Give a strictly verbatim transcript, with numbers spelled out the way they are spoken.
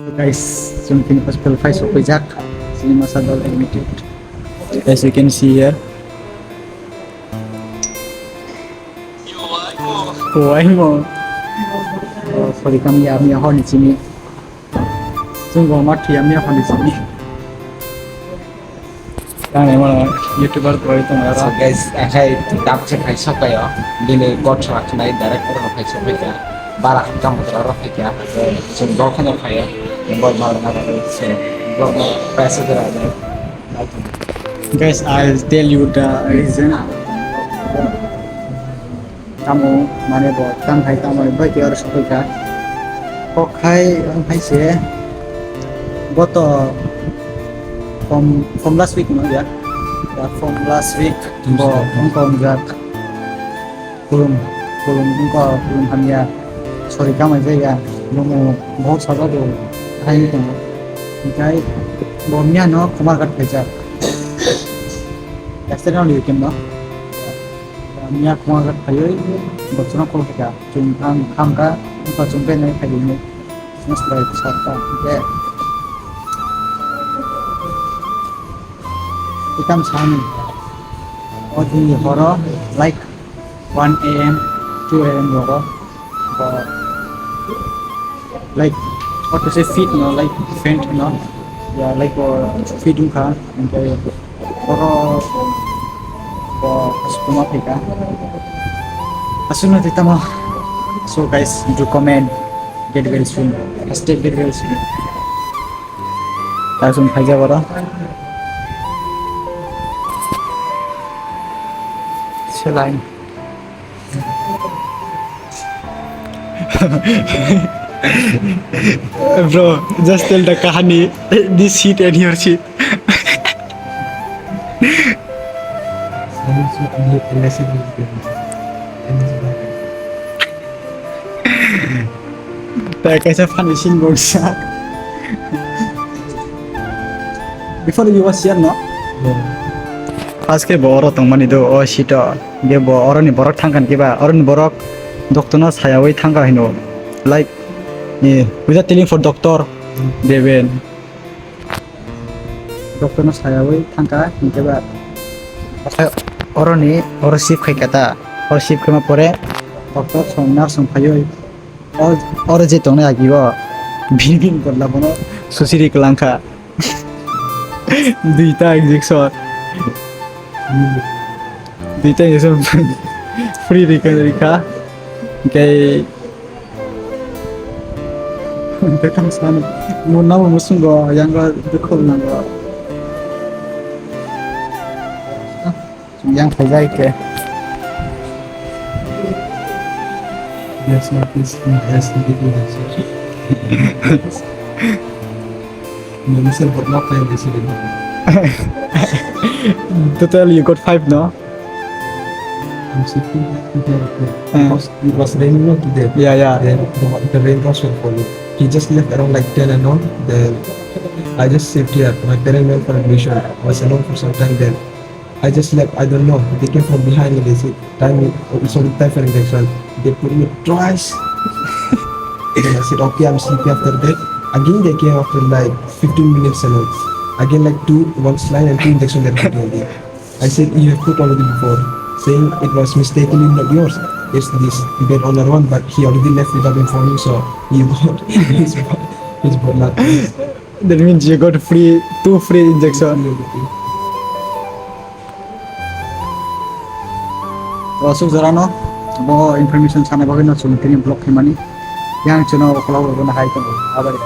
Guys, chwng tini hospital phai sokphaijak, chini masa dol admitted. As you can see here. Kuaimo. Oh, sorry, kami ya, mi honi chini. Chwng bo ma thwi ya, mi honi chini. Tang ni mano YouTuber boi tong aro. So guys, akhai tap se khai sok kayo. Bini kot sa khnai director rok khai sok kayo. Bara kam tra rok khai kya. Chwng dol khano khayo. Bol mal na ro se. Bol mal paisa dera de. Guys, I'll tell you the reason. Tamo, mane bo tang hai tamo bai ke aro sokoi kha. Kok hai, ang hai se. Boto from, from last week no ya. Ya, from last week bo wngkha wngjak. Kulum, kulum wngkha, kulum hamya. Sorry, kamai jaya. Lumu bahut saja do. Hai tongo. Hingkai bo miya no Kumarghat khaijak. Accident only weekend no. Miya khuma khe phaiwi bochorno call khaikha, chwng thang, thangkha, wngkha chwng benai phaiwi hinwi. Mosla sarkha, hwnkhe tei tamo sani. O dini horo, like, one A M, two A M rogo, bo like, what to say, fit no, like, faint no, ya, like, o fit wngkha, hwnkhe oro bo aswk tongma phaikha, aswkno twi tamo. So guys, do comment, get well soon, hashtag get well soon. Aswk phaijak oro. Saline. Bro, just tell the kahani. This seat and your seat. Tei kaisa funny scene bo wngkha. Before you was here, no? First khe bo oro tongmani do, o seat o. Ge bo oroni borok thangkha khe ba, oroni borok doctor no sayawi thangkha hino. Like, eh, without telling for doctor, they went. Doctor no sayawi thangkha, hinkhe ba oroni oro shift khaikha ta, oro shift khaima pore doctor song nurse song phaiwi o, oro je tongnai agi o bini bini bodla bono susiri kwlangkha. Duita injection, duita injection free rikha, rikha, hinkhe Bekam sano. Mo nabo musungo, yango dukhu nango. Yang khaijai ke. Yes, sir, please, yes, sir. No, sir, but not time, sir. Total, you got five, no? I'm sitting there today, okay. Hmm. Because it was raining, not today. Yeah, yeah. Then the, the rain drops were falling. He just left around like ten and all. Then I just sat here. My parents went for admission. I was alone for some time. Then I just left. I don't know. They came from behind me. They said, "Time, it's only time for injection." They put me twice. Then I said, "Okay, I'm sleepy." After that, again they came after like fifteen minutes and all. Again, like, two, one saline and two injection they put me. I said, "You have put already before," saying it was mistakenly not yours. It's this bed owner one, but he already left without informing, so he got his, his blood. That means you got free, two free injection. Aswk jorano bo information sana bagwi no chwng tini vlog khaimani. Yang chwngno ukhulok rwgwno hai tongo, abadi.